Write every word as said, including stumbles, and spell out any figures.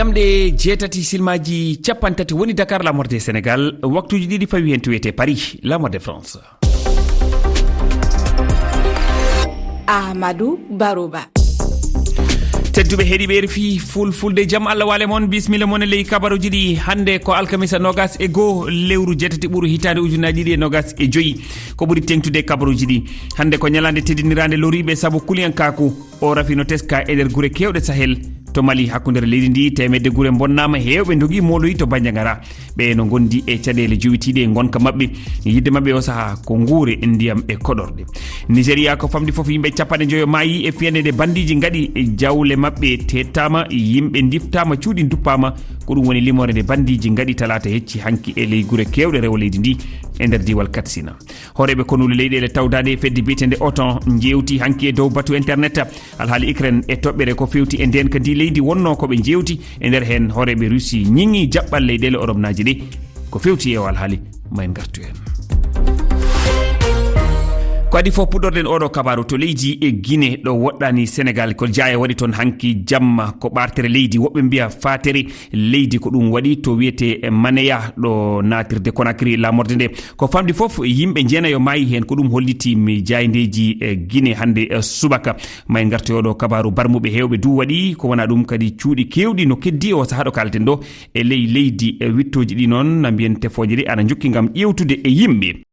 Ɗamɗe jeetati silmaaji capanɗe tati woni Dakar, laamorde Sénégal, waktuuji ɗiɗi fawi heen to wiyetee Paris, laamorde France. Amadou Baroba. Tedduɓe heɗiiɓe R F I Fulfulde, jam Allah waale mon, bisimilla mon e ley kabaruuji ɗi. Hannde ko alkamisa noogas e goo lewru jeetati ɓuru hitaande ujunaaji ɗiɗi e noogas e joyi. Ko ɓuri teeŋtude e kabaruuji ɗi. Hannde ko ñalaande teddiniraande loriiɓe sabu kuliyankaaku. O rafi no teska e nder gure keewɗe Sahel. To Mali, hakkundeere leydi ndi, teemedde gure mbonnaama, heewɓe ndogi mooloyi to Bandiagara. Ɓe no ngondi e caɗeele jowitiiɗe e ngonka maɓɓe. Yidde maɓɓe o sahaa ko nguure, ndiyam e koɗorɗe. Nigeria, ko famɗi fof yimɓe capanɗe njoyo maayi e fiyande nde bandiiji ngaɗi. Jawle maɓɓe teettaama, yimɓe ndiftaama, cuuɗi nduppaama. Ko ɗum woni limoore nde bandiiji ngaɗi talaata hecci hanki e ley gure keewɗe rewo leydi ndi e nder diiwal Katsina. Hooreeɓe konuule leyɗeele tawdaaɗe e fedde biyeteende OTAN njeewti hanki e dow batu internet. Alhaali Ukraine e toɓɓere ko feewti e ndeenka ndi leydi wonnoo ko ɓe njeewti. E nder heen, hooreeɓe Russie ñiŋi jaɓɓal leyɗeele Oropnaaji ɗi ko feewti e o alhaali. Ma en ngartu heen. Ko adii fof, puɗɗorɗen oɗo kabaaru to leydi e Guinée, ɗo woɗɗaani Sénégal. Ko jaaya waɗi toon hanki jamma, ko ɓaartere leydi, woɓɓe mbiya faatere leydi. Ko ɗum waɗi to wiyetee Maneya, ɗo naatirde Conakry, laamorde nde. Ko famɗi fof, yimɓe jeenayo maayi heen. Ko ɗum holliti mi jaayndeeji, eh, Guinée hannde, eh, subaka. Ma en ngartu e oɗo kabaaru. Barmuɓe heewɓe du waɗi, ko wonaa ɗum kadi cuuɗi keewɗi no keddi o sahaa ɗo kaalten ɗo e ley leydi, eh, wiɗtooji ɗi noon, na mbiyen tefooje ɗe ana njokki ngam ƴeewtude e yimɓe.